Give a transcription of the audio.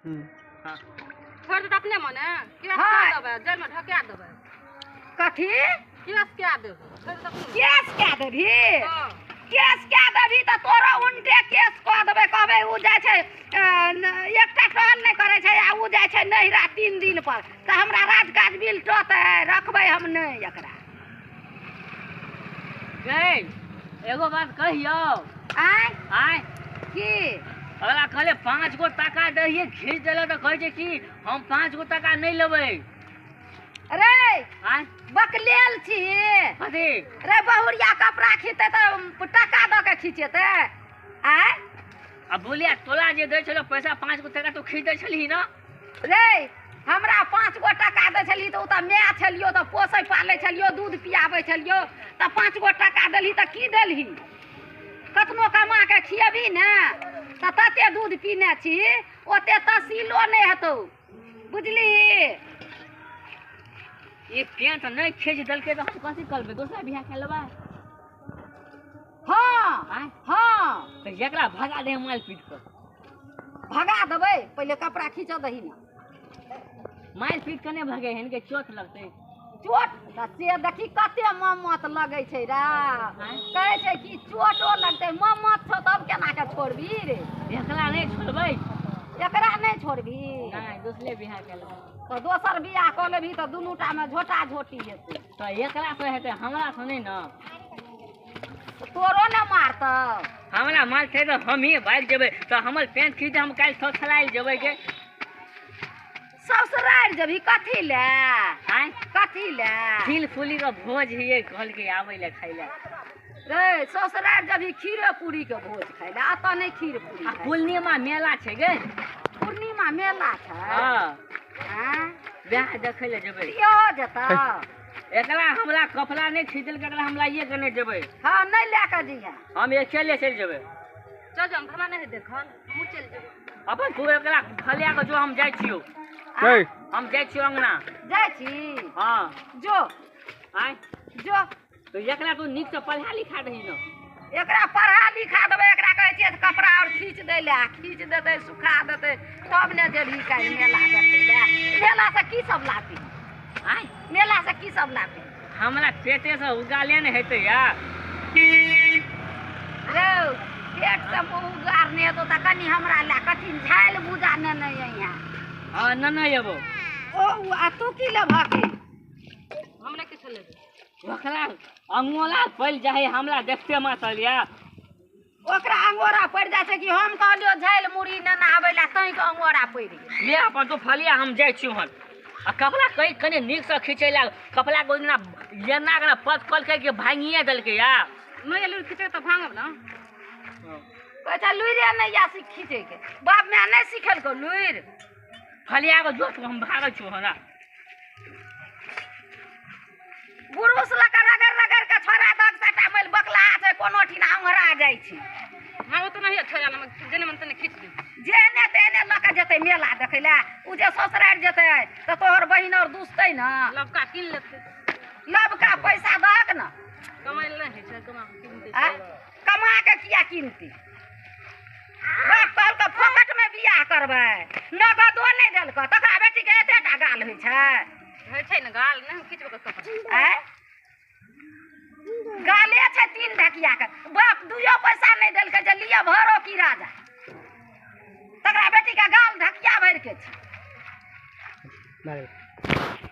छोड़ दे अपने मने केस कए देबै, जेल में ढका देबै। कथी केस कए देबै? छोड़ दे अपने। केस कए देबही? हां। केस कए देबही त तोरो उनटे केस क देबै। कहबै उ जाइ छै एकटा टहल नहि करै छै आ उ जाइ छै नैहरा 3 दिन पर, त हमरा राजकाज बिल टतै, रखबै हम नहि एकरा। गै एगो बात कहियौ। आँय? आँय? की? अगला कहले 5 गो टाका दहिए खींच देलक त कहै छै कि हम 5 गो टाका नहि लेबै। रे आँय? बकलेल छी। कथी? रे बहुरिया कपड़ा खींचतै त टाका दऽ के खींचेतै? आँय? आ बोलिया तोला जे दै छलो पैसा 5 गो टाका तो खींच दै छलही न? रे हमरा 5 गो टाका दै छलही त उ त my छलियो, त पोसै पालै छलियो, दूध पियाबै छलियो, त 5 गो टाका देलही त की देलही? कतनो कमा के खियबही ने त तते दूध पीने छी ओते तसीलो नहि हेतौ, बुझली? ई पेंट नहि खींच देलकै त हम कथी करबै? दोसरा बियाह कए लेबै? हाँ। आँय? हाँ। त एकरा भगा दे मारि पीट कऽ। भगा देबै? पहिले कपड़ा खींचऽ दही ने। मारि पीट कऽ नहि भगे, हिनके चोट लगतै। चोट त से देखी कते ममत लगै छै रे। कहै छै कि चोटो लगतै, ममत छौ तब केना के छोड़बही रे? एकरा नहि छोड़बै। एकरा नहि छोड़बही? नहि, दोसरे बियाह कए लेबै। त दोसर बियाह कऽ लेबही त दुनू टा मे झोटा झोटी हेतै। त एकरा से हेतै, हमरा से नहि ने। तोरो ने मारतौ। हमरा मारतै त हमही भागि जेबै, त हमर पेंट खींच हम काल्हि ससुरारि जेबै के। ससुरारि जेबही कथी ले? आँय? कथी ले? खीर पूरी के भोज हियै, कहलकै आबै ले खाइ ले। रे ससुरारि जेबही खीरे पूरी के भोज खाइ ले, एतऽ नहि खीर पूरी। आ पूर्णिमा मेला छै गे। पूर्णिमा मेला छै? हाँ। आँय? बियाह देखै ले जेबै। यो जेतौ। एकरा हमरा कपड़ा नहि खींच देलकै, एकरा हम लाइए के नहि जेबै। हाँ, नहि लए के जइहे। हम अकेले चलि जेबै। चल जाउ, हमरा नहि देखल, हमहूँ चलि जेबै। अपन तू एकरा फलिया के जो, हम जाइ छियौ। हम जाइ छियौ अंगना। जाइ छी? हाँ। जो। आँय? जो। तो एकरा तू नीक से पढ़ा लिखा दही न। एकरा पढ़ा लिखा देबै, एकरा कहै छियै कपड़ा और खींच दै लए, खींच देतै, सुखा देतै, तब ने जेबही काल्हि मेला देखै लए। मेला से की सब लाबही? आँय? मेला से की सब लाबही? हमरा पेटे से उगाले ने हेतै या। रौ पेट से उगार नहि हेतौ त कनि हमरा लए कथी झालि भूजा नेने अइहे। हाँ, नेने अयबौ। ओ आ तू की लेबहक? हम नहि किछु लेबै। ओकरा अंगोला पड़ि जाइ हमरा देखते मातल या। ओकरा अंगोरा पड़ि जाइ छै कि हम कहलियो झालि मुरही नेने आबै लए, तैं के अंगोरा पड़ि गेल। ले अपन तू फलिया, हम जाइ छियौ हन। आ कपड़ा कहि कनि नीक से खींचै लए, कपड़ा के ओहि दिना एना के पत कलकै कि भाङिए देलकै या। नहि एलू खींचै तऽ भाङब ने। कहै छै लुरिए नहि या खींचैके, बाप माय नहि सिखेलकौ लुरि। फलिया के जोत हम भागै छियौ हन। बुरुस लऽ कऽ रगड़ रगड़ के छोड़ा दहक सभटा मैल बकला छै, कोनो ठिना ओंघरा जाइ छै। हाँ, ओ तऽ नहि छोड़ा ने, जेने मन तेने खींच दी। जेने तेने लऽ कऽ जेतै मेला देखै लए, उ जे ससुरारि जेतै तऽ तोहर बहिन और दुसतै ने। लबका कीन लेतै। लबका पैसा दहक ने। कमाइ लए नहि होइ छै, कमा कऽ कीनतै। आँय? कमा कऽ किया कीनतै? बाप कहलकै फोकट मे बियाह करबै, नगदो नहि देलकै, तकरा बेटीके एतेटा गाल होइ छै। होइ छै ने गाल, नहि हम खींचबै कपड़ा। आँय? गाले छै 3 ढकिया के, बाप 2 पैसा नहि देलकै जे लिअ भरो की राजा, तकरा बेटीके गाल ढकिया भरि के छै।